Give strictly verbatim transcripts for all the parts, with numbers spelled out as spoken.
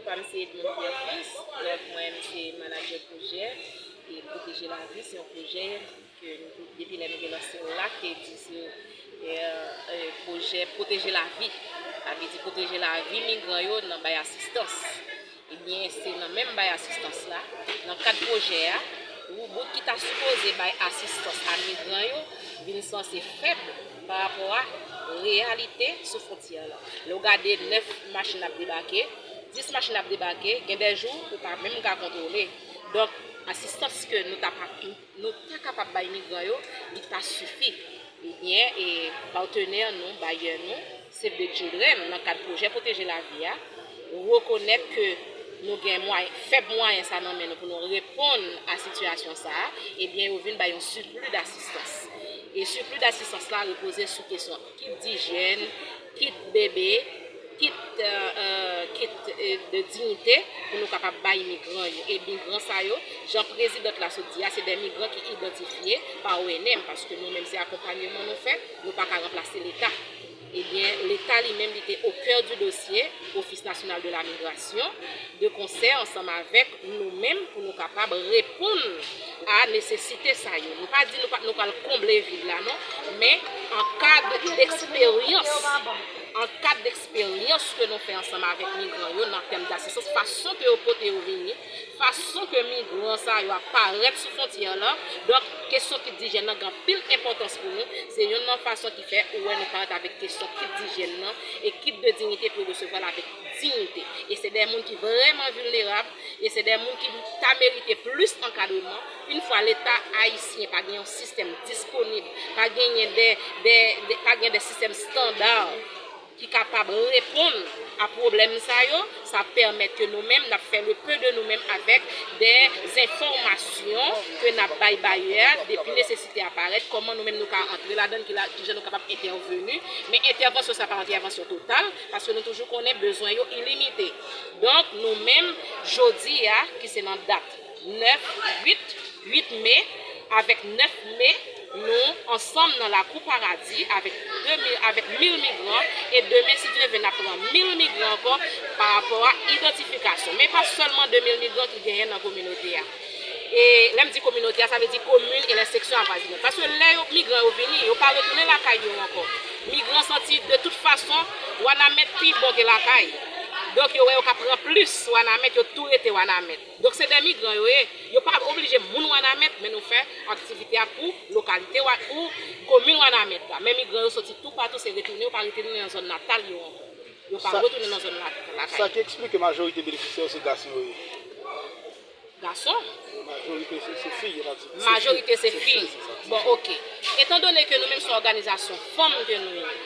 Pa m se Edmond Pierre Fils, donk mwen menm se manadjè pwojè e Pwoteje Lavi, se yon pwojè ke nou, depi lè nou te lanse l la, ki te di se, e, e, pwojè Pwoteje Lavi. Sa vle di pwoteje lavi migran yo nan bay asistans. Ebyen, se nan menm bay asistans la, nan kad pwojè a, woubout ki ta sipoze bay asistans a migran yo vin sanse fèb pa rapò a reyalite sou fwontyè la. Lè w gade nèf machin ap debake, dis machin ap debake, gen de jou ou pa menm ka kontwole. Donk, asistans ke nou ta pa, nou ta kapab bay migran yo, li pa sifi. Ebyen, e patnè nou, bayè nou, Save the Children, nan kad pwojè Pwoteje Lavi a, rekonèt ke nou gen mwayen, fèb mwayen sa nan men nou pou nou reponn a sitiyasyon sa a, ebyen, yo vin bay yon sipli dasistans. E sipli dasistans la repoze sou kesyon kit dijyèn, kit bebe, kit, e, e, kit, e, de diyite pou nou kapab bay migran yo. E migran sa yo, jan prezidant la sot di a, se de migran ki idantifye pa O N M, paske nou menm se akonpanyeman nou fè, nou pa ka ranplase Leta. Ebyen, Leta li menm, li te au cœur du dossier, Office National de la Migration, de concert ansanm avèk nou menm pou nou kapab reponn a nesesite sa yo. Nou pa di nou pa, nou pral konble vid la, non, men an kad d'eksperyans, an kad d'eksperyans ke nou fè ansanm avèk migran yo nan tèm dasistans, fason ke yo pote yo vini, fason ke migran sa yo ap parèt sou fwontyè la. Donk, kesyon kit dijyèn nan gen anpil enpòtans pou nou. Se youn nan fason ki fè ou wè nou parèt avèk kesyon kit dijyèn nan e kit de diyite pou yo resevwa l avèk diyite. E se de moun ki vrèman vilnerab, e se de moun ki ta merite plis ankadreman. Yon fwa Leta ayisyen pa gen yon sistèm disponib, pa genyen de, de, de, pa gen de sistèm estanda ki kapab reponn a pwoblèm sa yo, sa pèmèt ke nou menm, n ap fè le peu de nou menm avèk de enfòmasyon ke n ap bay bayè a, depi nesesite a parèt, kòman nou menm nou ka antre ladan l, ki la, kijan nou kapab entèveni. Men entèvansyon sa pa entèvansyon total, paske nou toujou konnen bezwen yo ilimite. Donk, nou menm, jodi a, ki se nan dat nèf uit, uit me, avèk nèf me, nou ansanm nan Lakou Paradi avèk de mil, avèk mil migran, e demen, si Dye vle, n ap pran mil migran ankò pa rapò a idantifikasyon. Men pa sèlman de mil migran ki genyen nan kominote a. E lè m di kominote a, sa vle di komin e lè seksyon avwazinant. Paske lè yo, migran yo vini, yo pa retounen lakay yo ankò. Migran santi de tout fason, Wanament pi bon ke lakay. Donk, yo wè yo ka pran plis Wanament, yo tou rete Wanament. Donk, se de migran yo ye. Yo pa oblije moun Wanament, men nou fè aktivite a pou lokalite, Wa-, pou komin Wanament la. Men migran yo soti toupatou, se retounen, yo pa retounen nan zòn natal yo ankò. Yo pa retounen nan zòn la, lakay. Sa ki eksplike majorite benefisyè yo se gason yo ye. Gason? Majorite se, se fi, yo pa di. Majorite se fi. Bon, oke. Etandone ke nou menm se yon òganizasyon fanm ke nou ye,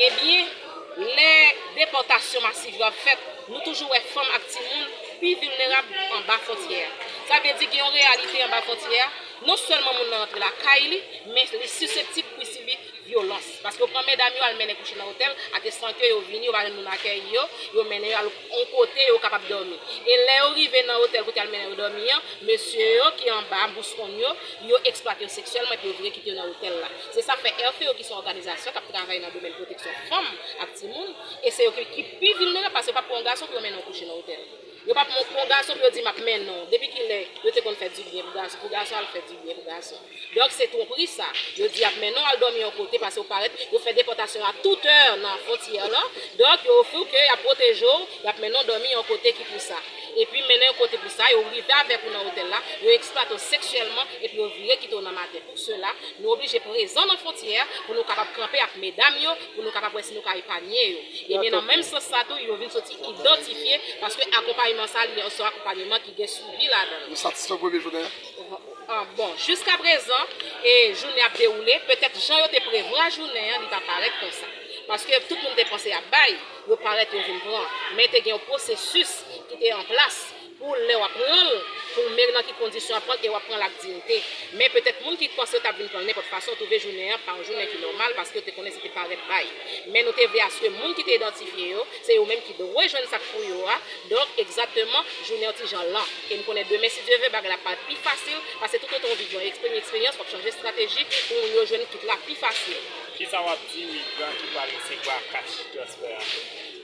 ebyen, lè depòtasyon masiv yo ap fèt, nou toujou wè fanm ak timoun pi vilnerab anba fwontyè a. Sa vle di gen yon reyalite anba fwontyè a, non sèlman moun nan rantre lakay li, men li siseptib pou sibi vyolans. Paske yo pran medam yo al mennen kouche nan otèl, ate san ke yo vini, yo pa jwenn moun akèyi yo, yo mennen yo al yon kote yo kapab dòmi. E lè yo rive nan otèl kote al mennen yo dòmi an, mesye yo ki anba bouskonn yo, yo eksplwate yo seksyèlman epi yo vire kite yo nan otèl la. Se sa k fè R P O, ki se yon òganizasyon k ap travay nan domèn pwoteksyon fanm ak timoun, e se yo ki, ki pi vilnerab paske yo p ap pran yon gason pou yo mennen yo kouche nan otèl. Yo p ap pran yon gason pou yo di, "M ap mennen w." Depi kilè yo te konn fè dibyen pou gason, pou gason al fè dibyen pou gason? Donk, se twonpri sa. Yo di y ap mennen w al dòmi yon kote, paske w parèt, yo fè depòtasyon a tout è nan fwontyè lan. Donk, yo ofri w ke y ap pwoteje w, y ap mennen w dòmi yon kote ki pou sa. Epi, mennen yon kote pou sa, yo rive avèk ou nan otèl la, yo eksplwate w seksyèlman, epi yo vire kite w nan maten. Pou sela, nou oblije prezan nan fwontyè a pou nou kapab kanpe ak medam yo, pou nou kapab wè si nou ka epanye yo. Ebyen, nan menm sans sa tou, yo vin soti idantifye, paske akonpayman sa, li se yon akonpayman ki gen swivi ladan l. Nou satisfè premye jounen an? Ah, bon, jiskaprezan, e jounen ap dewoule, petèt jan yo te prevwa jounen an, li pa parèt konsa. Paske tout moun te panse y ap bay, yo parèt yo vin pran. Men te gen yon pwosesis ki te an plas pou lè w ap pran l, pou w men nan ki kondisyon w ap pran l e w ap pran l ak diyite. Men petèt moun ki panse yo t ap vin pran l nenpòt fason, twouve jounen an pa yon jounen ki nòmal, paske yo te konnen se te parèt bay. Men nou te vle aske moun ki te idantifye yo, se yo menm ki dwe jwenn sa k pou yo a. Donk, egzakteman, jounen an ti jan lan. E m konnen demen, si Dye vle, bagay la ap parèt pi fasil, paske toutotan w viv yon ekspe-, eksperyans, w ap chanje estrateji pou moun yo jwenn kit la pi fasil. Kisa w ap di migran ki pral resevwa kach transfè a?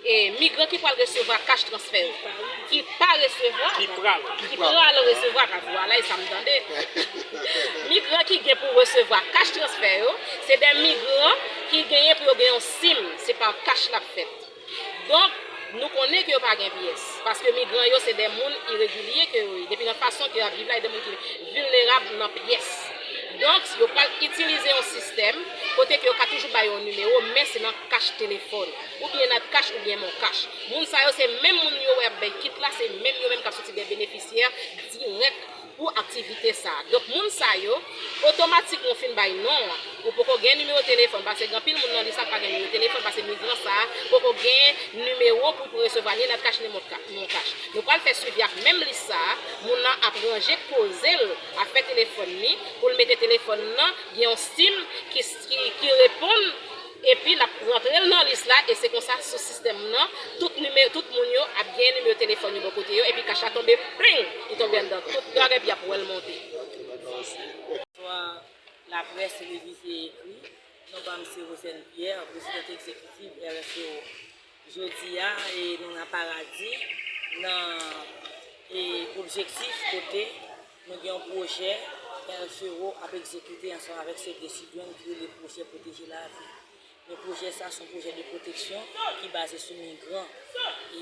E migran ki pral resevwa kach transfè yo, ki pa resevwa, ki pral, ki pral resevwa, pa vwala, e sa m tande. Migran ki gen pou resevwa kach transfè yo, se de migran ki genyen pou yo gen yon sim, se pa kach l ap fèt. Donk, nou konnen ke yo pa gen pyès, paske migran yo se de moun iregilye ke yo ye. Depi nan fason ke y ap viv la, e de moun ki vilnerab nan pyès. Donk, yo pral itilize yon sistèm kote ke yo ka toujou ba yo yon nimewo, men se nan kach telefòn, oubyen nan kach oubyen mon kach. Moun sa yo se menm moun yo wè ap bay kit la, se menm yo menm k ap soti de benefisyè dirèk pou aktivite sa a. Donk, moun sa yo, otomatikman w fin bay non an, ou poko gen nimewo telefòn, paske gen anpil moun nan lis la k pa gen nimewo telefòn, paske migran sa a poko gen nimewo pou, pou resevwa ni nan kach ni mon ka-, mon kach. Nou pral fè swivi ak menm lis sa a, moun nan ap ranje koze l, ap fè telefòn li, pou l mete telefòn nan, gen yon sim ki, ki, ki reponn, epi l ap rantre l nan lis la, e se konsa, sou sistèm nan, tout nime-, tout moun yo ap gen nimewo telefòn yo bò kote yo, epi kach la tonbe, pling, li tonbe anndan tout bagay, epi y ap wè l monte. Bonswa, laprès, televize, ekri. Non pa m se Rosen Pierre, prezidant egzekitif R F E O. Jodi a, e, nou nan Paradi, nan, e, objektif kote nou gen yon pwojè R F E O ap egzekite ansanm avèk Save the Children ki rele pwojè Pwoteje Lavi. Men pwojè sa se yon pwojè de pwoteksyon ki baze sou migran. E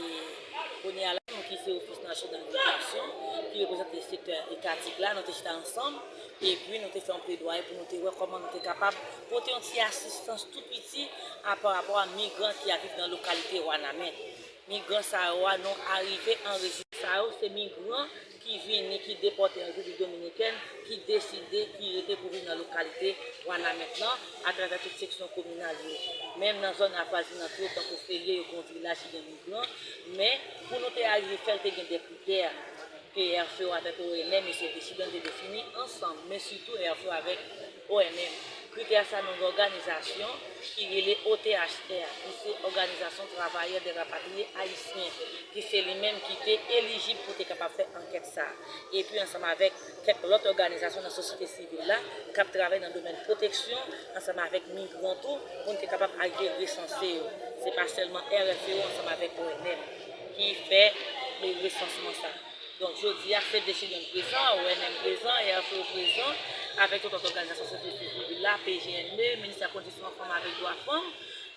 kounye a la, nou ki se Ofis Nasyonal Migrasyon, ki reprezante sektè etatik la, nou te chita ansanm, epi nou te fè yon pledwaye pou nou te wè kòman nou te kapab pote yon ti asistans tou piti a pa rapò a migran ki ap viv nan lokalite Wanament. Migran sa yo a, nou arive anrejistre sa yo, se migran ki vini, ki depòte an Repiblik Dominikèn, ki deside, ki rete pou viv nan lokalite Wanament lan, atravè tout seksyon kominal yo. Menm nan zòn avwazinant yo, tankou Ferye, yo gen yon vilaj ki gen migran, men pou nou te arive fè l, te gen de kritè ke R F E O avèk O N M, mesye prezidan te defini ansanm, men sitou R F E O avèk O N M. Kritè sa nan yon òganizasyon ki rele O T H R, ki se Òganizasyon Travayè de Rapatriye Ayisyen, ki se li menm ki te elijib pou te kapab fè ankèt sa. Epi ansanm avèk kèk lòt òganizasyon nan sosyete sivil la k ap travay nan domèn pwoteksyon ansanm avèk migran tou, pou n te kapab arive resanse yo. Se pa sèlman R F E O ansanm avèk O N M ki fè, e, resansman sa. Donk, jodi a, Save the Children prezan, O N M prezan, R F E O prezan, avèk tout lòt òganizasyon sosyete sivil la, P G N B, Ministè Kondisyon Fanm avèk Dwa Fanm,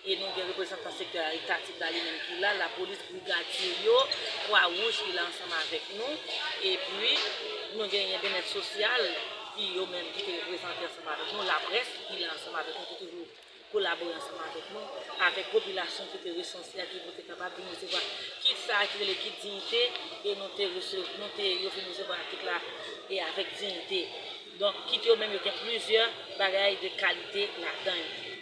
e nou gen reprezantan sektè etatik la li menm ki la, lapolis, brigadye yo, Kwa Wouj ki la ansanm avèk nou, epi nou genyen Byennèt Sosyal ki yo menm ki te reprezante ansanm avèk nou, laprès ki la ansanm avèk nou, ki toujou kolabore ansanm avèk nou, avèk popilasyon ki te resanse a, ki pou te kapab vin resevwa kit sa a ki rele kit diyite, e nou te resev-, nou te, yo vin resevwa kit la, e avèk diyite. Donk, kit yo menm, yo gen plizyè bagay de kalite ladan yo.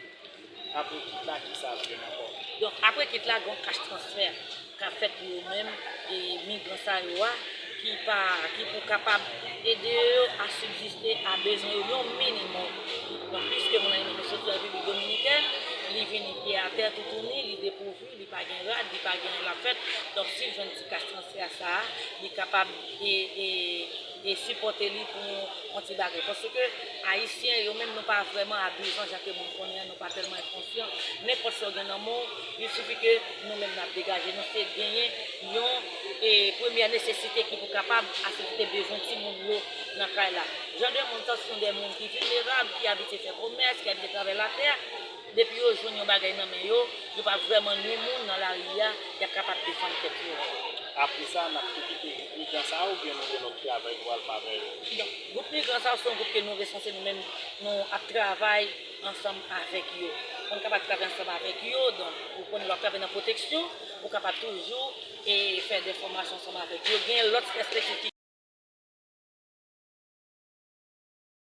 Apre kit la, ki sa ap gen ankò? Donk, apre kit la, gen yon kach transfè k ap fèt pou yo menm, e migran sa yo a, ki pa, ki pou kapab ede yo a sibsiste a bezwen yo yon minimòm. Donk, piske moun nan li menm li soti nan Repiblik Dominikèn, li vini pye atè toutouni, li depouvi, li pa gen rad, li pa gen anyen l ap fèt. Donk, si l jwenn ti kach transfè sa a, li kapab e, e, e sipòte li pou yon ti bagay. Paske Ayisyen yo menm, nou pa vrèman abizan jan ke moun konnen an, nou pa tèlman konsyan, nenpòt sa w gen nan men w, li sifi ke nou menm n ap degaje nou, se genyen yon, e, premyè nesesite ki pou kapab asiste bezwen timoun yo nan kay la. Jan de moun sa, se de moun ki vilnerab, ki abitye fè komès, ki abitye travay latè, depi yo jwenn yon bagay nan men yo, yo pa vrèman nwi moun nan lari a, y ap kapab defann tèt yo. Apre sa, n ap tou kite gwoup migran sa a oubyen nou gen lòt travay nou pral fè avè yo? Donk, gwoup migran sa a se yon gwoup ke nou resanse nou menm, nou ap travay ansanm avèk yo. Pou n kapab travay ansanm avèk yo, donk, ou konnen lè w ap travay nan pwoteksyon, ou kapab toujou, e, fè de fòmasyon ansanm avèk yo. Gen lòt pèspektiv ki